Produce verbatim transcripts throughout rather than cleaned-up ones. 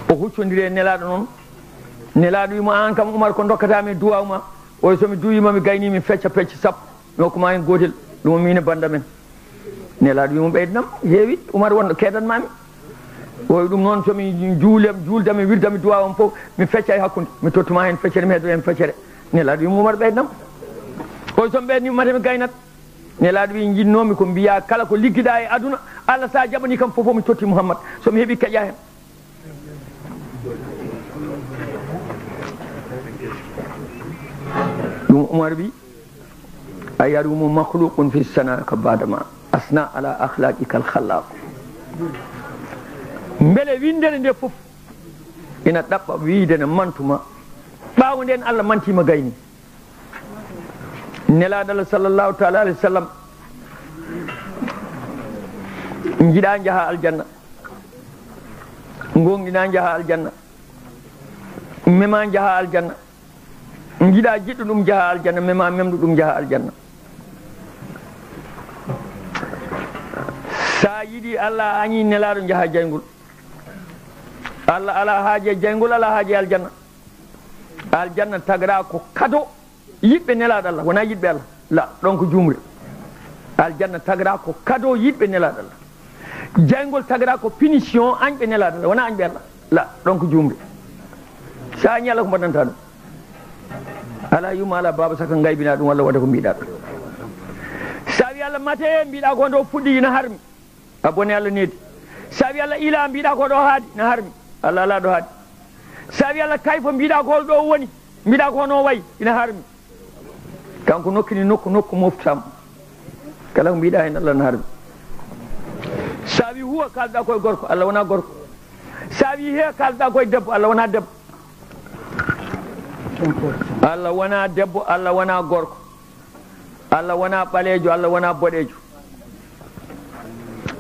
O huccondiri e Nelaaɗo noon. Nelaaɗo wi mo, "Aan kam, Umar, ko ndokkataa mi e duwaaw ma?" O wi, "So mi duwii ma, mi gaynii, mi fecca pecce sappo, mi hokku ma heen gootel." Ɗum o miine bannda men. Nelaaɗo wi mo, "Ɓeydnam, heewi, Umar, wonɗo keedan ma mi." O wi ɗum noon, "So mi juulam, juuldam e wirdam e duwaaw am fof, mi fecca e hakkunde, mi tottu ma heen feccere, mi heddo heen feccere." Nelaaɗo wi mo, "Umar, ɓeydnam." O wi, "So mi ɓeydnii ma, mi gaynat." Nelaaɗo wi, "Njinnoomi ko mbiyaa kala ko liggiɗaa e aduna, Allah, so a jaɓanii kam fof, mi totti Muhammad. So mi heɓii, keƴa heen." Ɗum Umar wi, "A yarumu makhluqun fi sana ka badama asna ala akhlaqikal khallaq." Mbele winndere nde fof ina ɗaɓɓa wiyde ne mantuma, ɓaawo nden Allah mantiima gayni. Nelaaɗo Allah sallallahu taala alayhi wa sallam, njiɗa njaha aljanna, gonɗina njaha aljanna, mema njaha aljanna, njiɗa jiɗɗo ɗum njaha aljanna, mema memɗo ɗum njaha aljanna. Sa yiɗi Allah, a añi Nelaaɗo, njaha jayngol. Allah ala haaje jayngol, ala haaje aljanna. Aljanna tagra ko kado yiɗɓe Nelaaɗo Allah, wona yiɗɓe Allah. La, ɗon ko juumre. Aljanna tagra ko kado yiɗɓe Nelaaɗo Allah. Jayngol tagra ko punition añɓe Nelaaɗo Allah, wona añɓe Allah. La, ɗon ko juumre. Sa añi Allah, ko mbaɗanta ɗum? Ala yumma, ala baaba, saka ngaybina ɗum walla waɗa ko mbiɗa ɗum. Sa wi Allah mate, mbiɗa ko ɗo fuɗɗi, ina harmi. A bone Allah needi. Sa wi Allah ila, mbiɗa ko ɗo haadi, ina harmi. Allah ala ɗo haadi. Sa wi Allah kayfa, mbiɗa ko ɗo woni, mbiɗa ko no wayi, ina harmi. Kanko nokkini nokku, nokku moftam. Kala ko mbiɗa heen, Allah ina harmi. Sa wi huwa, kalɗa koye gorko, Allah wona gorko. Sa wi he, kalɗa koye debbo, Allah wona debbo. Allah wona debbo, Allah wona gorko. Allah wona ɓaleejo, Allah wona boɗeejo.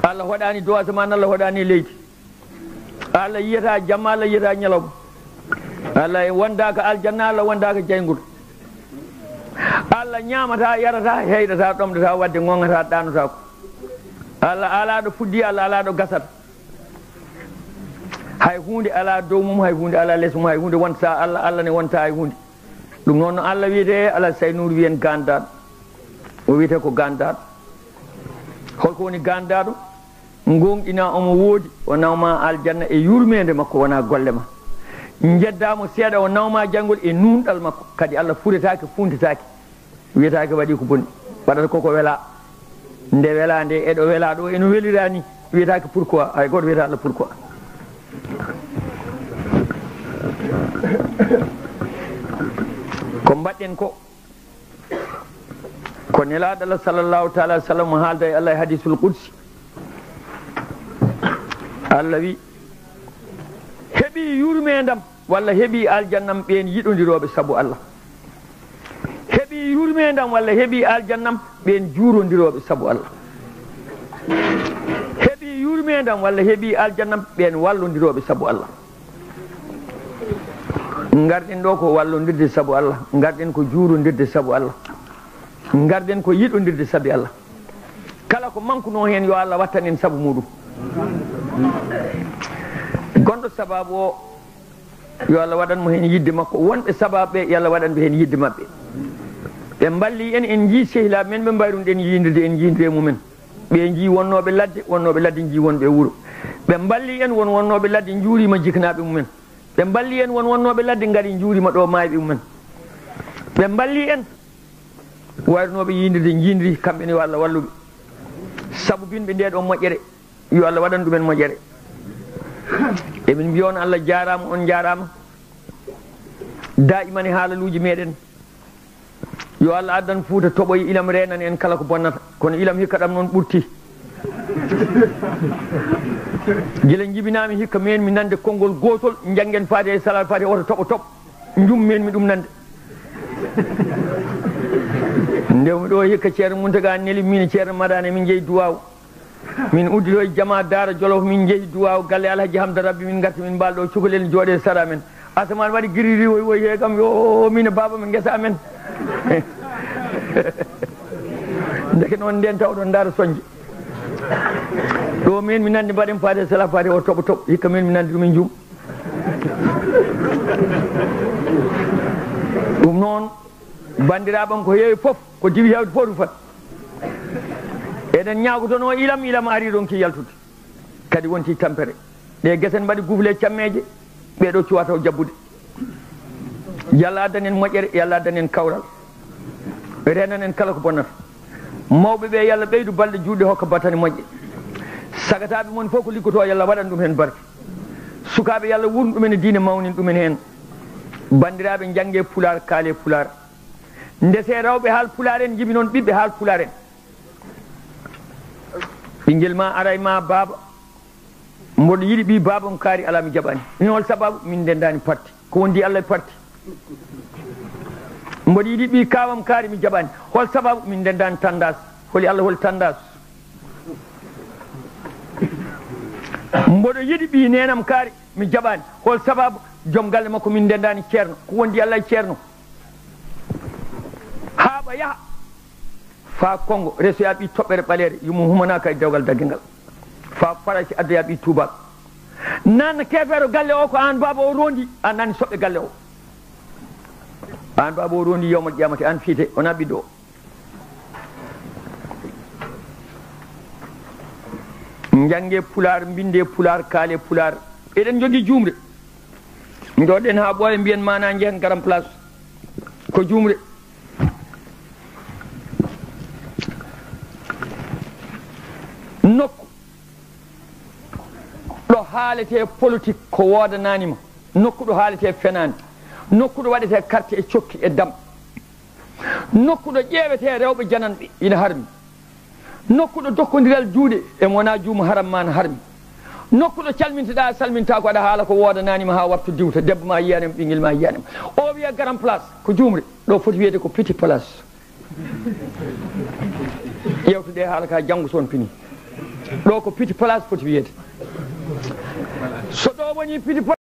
Allah hoɗani dow asamaan, Allah hoɗani leydi. Allah yiyata jamma, Allah yiyata ñalawma. Allah wondaka aljanna, Allah wondaka jayngol. Allah ñaamata, yarata, heyɗata, ɗomɗata, wadde ŋoŋata, ɗanotako. Allah ala ɗo fuɗɗi, Allah ala ɗo gasata. Hay huunde ala dow mum, hay huunde ala les mum, hay huunde wonta Allah, Allah ne wonta hay huunde. Ɗum noon no Allah wiyete, Alhaji Say Nuur wiyen gandaɗo. O wiyete ko gandaɗo. Holko woni gandaɗo? Gonɗina omo woodi, o nawma aljanna e yurmeende makko, wona golle ma. Njedda mo seeɗa, o nawma jayngol e nunɗal makko. Kadi Allah furetake, funtitake. Wiyetake waɗi ko boni. Waɗata koko wela. Nde wela nde, eɗo wela ɗo, eno welira ni. Wiyetake pourquoi, hay goto wiyata Allah pourquoi. Ko mbaɗɗen ko, ko Nelaaɗo Allah sallallahu taala wa sallam haalda e Allah e hadisul qudsi. Allah wi, heɓi yurmeendam walla heɓi aljannam ɓeen yiɗondirooɓe sabu Allah. Heɓi yurmeendam walla heɓi aljannam ɓeen juurondirooɓe sabu Allah. Heɓi yurmeendam walla heɓi aljannam ɓeen wallondirooɓe sabu Allah. Ngarɗen ɗo ko wallondirde sabu Allah, ngarɗen ko juurondirde sabu Allah, ngarɗen ko yiɗondirde sabu Allah. Kala ko mankuno heen, yo Allah wattan en sabu muɗum. Gonɗo sababu o, yo Allah waɗan mo heen yidde makko. Wonɓe sababu ɓe, yo Allah waɗan ɓe heen yidde maɓɓe. Ɓe mballi en, en njii sehilaaɓe men, ɓe mbayrunoɗen yiindirde, en njiindu e mumen. Ɓe njii wonnooɓe ladde, wonnooɓe ladde njii wonɓe e wuro. Ɓe mballi en, won wonnooɓe ladde njuuriima jiknaaɓe mumen. Ɓe mballi en, won wonnooɓe ladde ngari njuuriima ɗo maayɓe mumen. Ɓe mballi en, wayrunooɓe yiindirde njiindiri, kamɓe ne yo Allah wallu ɓe. Sabu binɓe nde ɗo moƴƴere, yo Allah waɗan ɗumen moƴƴere. Emin mbiya on Allah jaaraama, on njaaraama. Daa'iman e haalaluuji meɗen, yo Allah addan Fuuta toɓoy ilam, reenan en kala ko bonnata. Kono ilam hikka ɗam noon ɓurti. Gila njibinaami hikka men mi nande konngol gootol, njanngen Faatiha e Salaatul Faatiha, woto toɓo toɓo. Njum men mi ɗum nande. Ndewmi ɗo hikka Ceerno Muntaga neli min e Ceerno Madane min njehi duwaaw. Min udditoy jama Daara Jolof, min njehi duwaaw galle Alhaji Hamda Rabbi, min ngarti min mbaal ɗo cukalel jooɗe sara men. Asamaan waɗi giriri, woy, woy, he kam, yo, min e baaba men ngesa amen. Ndeke noon nden tawɗon Daara Soñde. Ɗo min mi nandi mbaɗen Faatiha Salaatul Faatiha o toɓo toɓo, hikka min mi nandi ɗum e jum. Ɗum noon, banndiraaɓe am, ko heewi fof, ko diwi heewde fof rufat. Eɗen ñaagotonoo ilam, ilam arii ronki yaltude. Kadi wonti tampere. Ɗe gesen mbaɗi gufle cammeeje, ɓee ɗoo cuwaa taw jabbude. Yo Allah addan en moƴƴere, yo Allah addan en kawral. Renan en kala ko bonnata. Mawɓe ɓe, yo Allah ɓeydu balɗe, juutɗe, hokka batani moƴƴe. Sagataaɓe mon fof ko liggotoo, yo Allah waɗan ɗum heen barke. Sukaaɓe, yo Allah wuurnu ɗumen e diine, mawnin ɗumen heen. Banndiraaɓe, njanngee Pulaar, kaalee Pulaar. Ndesee rewɓe Haal Pulaar en, njiɓi noon ɓiɓɓe Haal Pulaar en. Ɓinngel ma aray ma, "Baaba, mboɗo yiɗi ɓii baabam kaari, alaa mi jaɓaani." Min, "Hol sababu?" "Min ndenndaani parti." "Ko wondi Allah e parti?" "Mboɗo yiɗi ɓii kaawam kaari, mi jaɓaani." "Hol sababu?" "Min ndenndaani tandaas." "Holi Allah, holi tandaas?" "Mboɗo yiɗi ɓii neenam kaari, mi jaɓaani." "Hol sababu?" "Joom galle makko, min ndenndaani ceerno." "Ko wondi Allah e ceerno?" Haa ɓa yaha. Faa Konngo, resoya ɓii toɓɓere ɓaleere, yummum humanaaka e dewgal dagge ngal. Faa Farayse, addoya ɓii tuubaak. Nan keefeero galle o, ko aan baaba o roondi, aan nani soɓɓe galle o. Aan baaba o roondi yawmal qiyaamati, aan fiite, wonaa ɓiɗɗo o. Njannge Pulaar, mbinde Pulaar, kaale Pulaar. Eɗen njogii juumre. Njooɗen haa ɓooya, mbiyen maanaa, njehen Garan Place. Ko juumre. Nokku ɗo haaletee politik ko woodanaani ma. Nokku ɗo haaletee fenaande. Nokku ɗo waɗetee karte e cokki e dam. Nokku ɗo ƴeewetee rewɓe jananɓe ina harmi. Nokku ɗo dokkondiral juuɗe e mo wonaa juumo haram ma na harmi. Nokku ɗo calminteɗaa, salmintaa ko aɗa haala ko woodanaani ma haa wartu diwta, debbo ma yiyaani ma, ɓinngel ma yiyaani ma. O wiya Garan Place ko juumre, ɗo foti wiyeede ko Petit Place. Ƴeewtu ɗe haala ka janngo so on fini. Ɗo ko Petit Place foti wiyeede. So ɗo woni Petit Place,